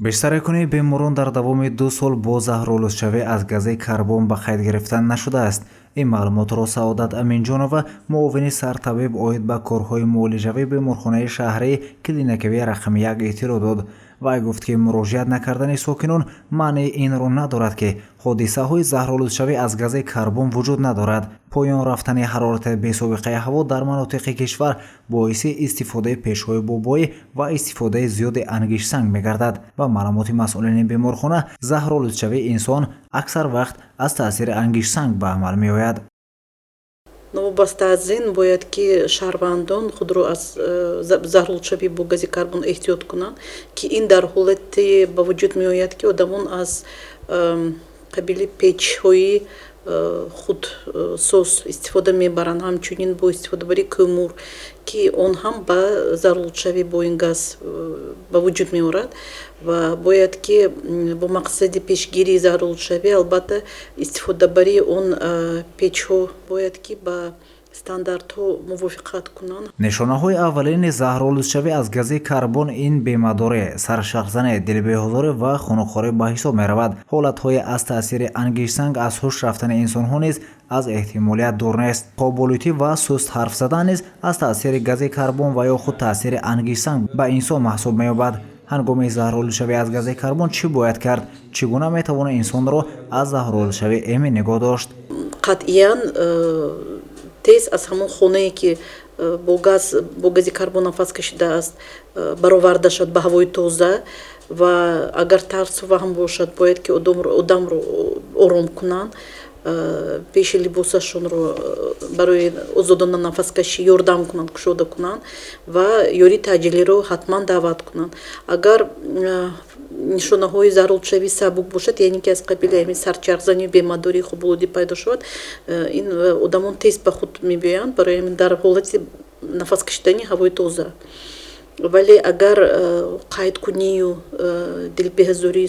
Бештарикунии беморон дар давоми 2 сол бо заҳролудшавӣ аз гази карбон ба қайд гирифта нашудааст. Ин маълумотро Саодат Аминҷонова, муовини сартабиб оид ба корҳои муолиҷавии беморхонаи шаҳрии клиникавии рақами 1, иттилоъ дод. Вай гуфт, ки муроҷиат накардани сокинон маънии инро надорад, ки ҳодисаҳои заҳролудшавӣ аз гази карбон вуҷуд надорад. Поён рафтани ҳарорати бесобиқаи ҳаво дар манотиқи кишвар боиси истифодаи печҳои бобоӣ ва истифодаи зиёди ангиштсанг мегардад. Ба маълумоти масъулини беморхона, заҳролудшавии инсон аксар вақт аз таъсири ангиштсанг ба амал меояд. Новобаста аз ин, бояд ки шаҳрвандон худро аз заҳролудшавӣ бо гази карбон эҳтиёт кунанд, ки ин дар ҳолате ба вуҷуд меояд, ки одамон аз қабили печҳои худсоз истифода мебаранд, ҳамчунин бо истифодабарии кӯмур, ки он ҳам ба заҳролудшавӣ бо ин газ ба вуҷуд меорад. Ва бояд ки бо мақсади пешгирии заҳролудшавӣ, албатта, истифодабарии он печҳо бояд ки ба стандартҳо мувофиқат кунанд. Нишонаҳои аввалини заҳролудшавӣ аз гази карбон ин бемадорӣ, сарчархзанӣ, дилбеҳузурӣ ва хунукхорӣ ба ҳисоб меравад. Ҳолатҳои аз таъсири ангиштсанг аз ҳуш рафтани инсонҳо низ аз эҳтимолият дур нест. Хоболутӣ ва суст ҳарф задан низ аз таъсири гази карбон ва ё худ таъсири ангиштсанг ба инсон маҳсуб меёбад. Ҳангоми заҳролудшавӣ аз гази карбон чӣ бояд кард? Чӣ гуна метавон инсонро аз заҳролудшавӣ эмин нигоҳ дошт? Қатъиян тез аз ҳамон хонае, ки бо гази карбон нафас кашидааст, бароварда шавад ба ҳавои тоза. Ва агар тарсу ваҳм бошад, бояд ки одамро ором кунанд, пеши либосашонро барои озодона нафаскашӣ ёрдам кунанд, кушода кунанд ва ёрии таъҷилиро ҳатман даъват кунанд. Агар нишонаҳои заҳролудшавӣ сабук бошад, яъне ки аз қабили ҳамин сарчархзанию бемадории хоболудӣ пайдо шавад, ин одамон тез ба худ мебиёянд барои ҳамин дар ҳолати нафас кашидани ҳавои тоза. Вале агар қайткунию дилбеҳузурию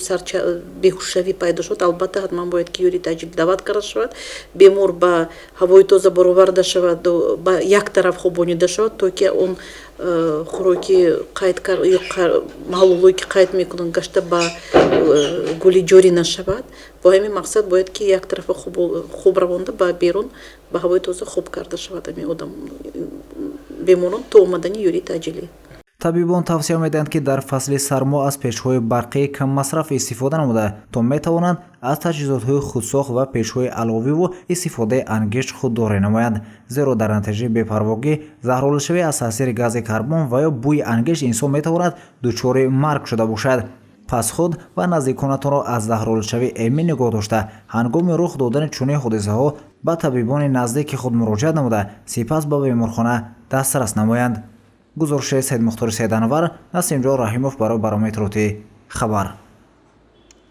беҳушшавӣ пайдо шавад, албатта, ҳатман бояд ки ёрии таъҷилӣ даъват карда шавад, бемор ба ҳавои тоза бароварда шавад, ба як тараф хобонида шавад, то ки он хӯроки қайт ё маҳлулҳое, ки қайт мекунанд, гашта ба гулӣ ҷорӣ нашавад. Бо ҳамин мақсад бояд ки як тарафа хоб равонда, ба берун ба ҳавои тоза хоб карда шавад ҳамин одам, беморон, то омадани ёрии таъҷилӣ. Табибон тавсия медиҳанд, ки дар фасли сармо аз печҳои барқии каммасраф истифода намуда, то метавонанд аз таҷҳизотҳои худсохт ва печҳои аловиву истифодаи ангишт худдорӣ намоянд, зеро дар натиҷаи бепарвогӣ, заҳролудшавӣ аз таъсири гази карбон ва ё бӯи ангишт инсон метавонад дучори марг шуда бошад. Пас худ ва наздиконатонро аз заҳролудшавӣ эмин нигоҳ дошта, ҳангоми рух додани чунин ҳодисаҳо ба табибони наздики худ муроҷиат намуда, сипас ба беморхона дастрас намоянд. Гузориши Саидмухтори Сайданвар, Насимҷон Раҳимов барои барномаи иттилоотии «Хабар».